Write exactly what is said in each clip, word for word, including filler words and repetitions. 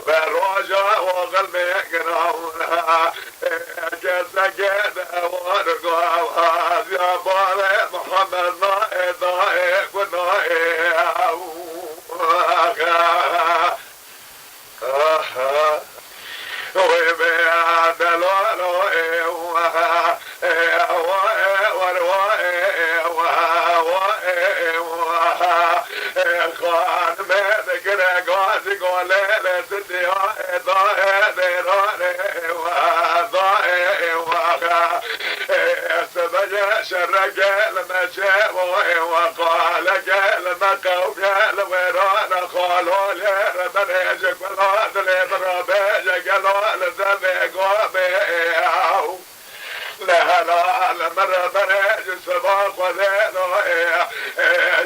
Ve roja oxil me girawna, keseke de wargo, ya bale Muhammed na e da e guna e. Wê be delalo e. Xanime dikire gazî golê li didiya da e dêrane wa da e wa. Sebeye şereke li me çevo e wa qaleke li me qewmiye li wêrane xalo lê re benê ji gula dilê birabe je gelo li devê gomê ew. Lehela li min re berê ji siba Xwedê doyê.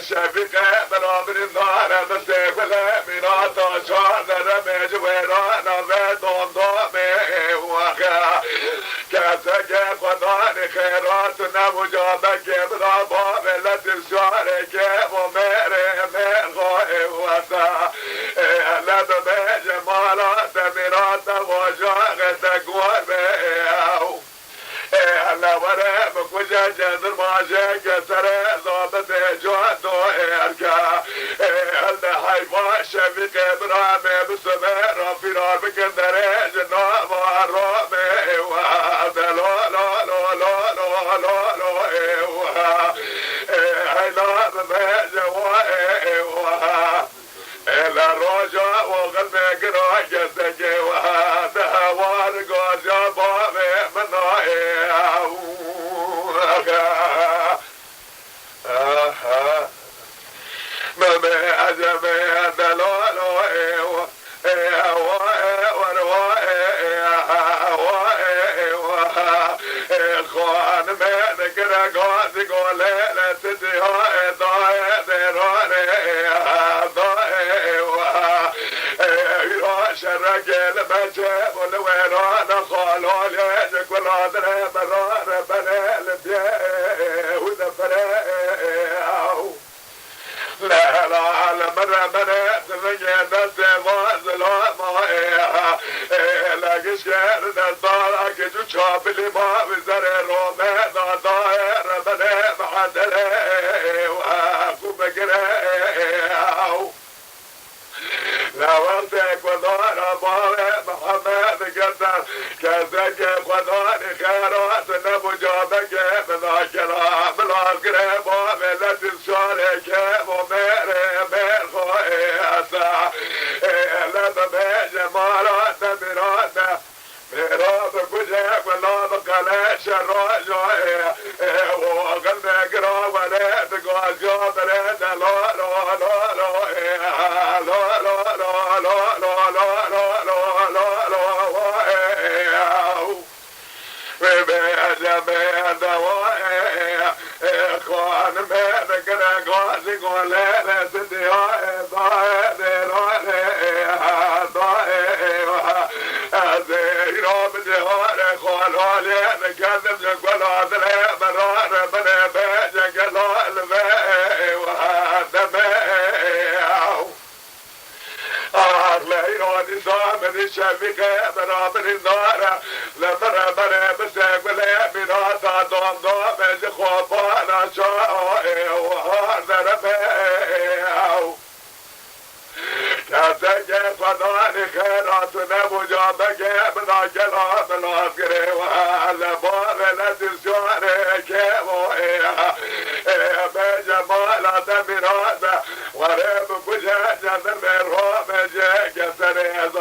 Şefîqê bira birîndar e, bi sê gulê mîrata çar deremê ji wêrana ve domdomê. Wexe keseke Xwedanê xêrat nebû cabekê bira bavê le tirşarê kê bo mêrê mêrxoyê wese. Ele bibêje mala te mîrata vojaxê te guar be ew. Ê hele were bikuje cezir majeke sere zabitê coto êrke. Ê hele heyva şevîqê biramê bi sibe ra firar bikin derê ji nava romê ewa. De lo lo lo lo lo lo lo ewa. Ê heyla bibe cewa ewa. Ele roja oxil me gira keseke wa de hewar goja bavê min a ê. Aha. Meme eceme delalo ê. Ê wa ê wa ê wa ê wa ê wa. Ê xanime dikire gazî golê le titiya ê dayê dêrane ê dayê wa. Ê îra şereke li me çe û li wêrane xalo lê ji gula dire berare bere li biyê û de bere ew. Lehela li min re min e, divingê destê van zilama ê. Ê, le gişkê li destdara kic û çapilî ma wî zerê rome da dayê re min e, mehendere ê, ê, ê, ku bigire ê, ê, ew. Lewendê gudara bavê Mihemed Gezer, kesekê Xwedanê xêrat nebû cabekê bidakela. Milas girê bavê Letîf şarê kêvo mêrê mêrxo ê esa. Ê, le bibêje mala te mîrate. Mêra bi guje gula bi qeleşe roja ê, ê, oxil me gira were di gaziya bere de lo, lo, lo, lo, ê, lo, lo, lo, ê, wê bê ecemê de wa ê, ê, xanime dikire gazî golê re didiya ê, da ê, dêra ê, ê, da ê, ê, wa. Ez ê îro bi cihare xwe lalê dikezim ji gula dilê min rane binê bê cengela li vê ê, ê, wa. Demê ê, ê, ew. Ax leyla dîsa min şevîqê bira birîndar e. Li min re berê bi sê gulê mîrata domdomê ji xwe bana çawa ê û har deremê ew. Kesekê Xwedanê xêra tu nebû cabekê bina gela bila girê we. Li bavê le tirşarê kêvo ê. Ê bê cemala te mîrate. Were bikuje cezir mêrxo bêje keserê ez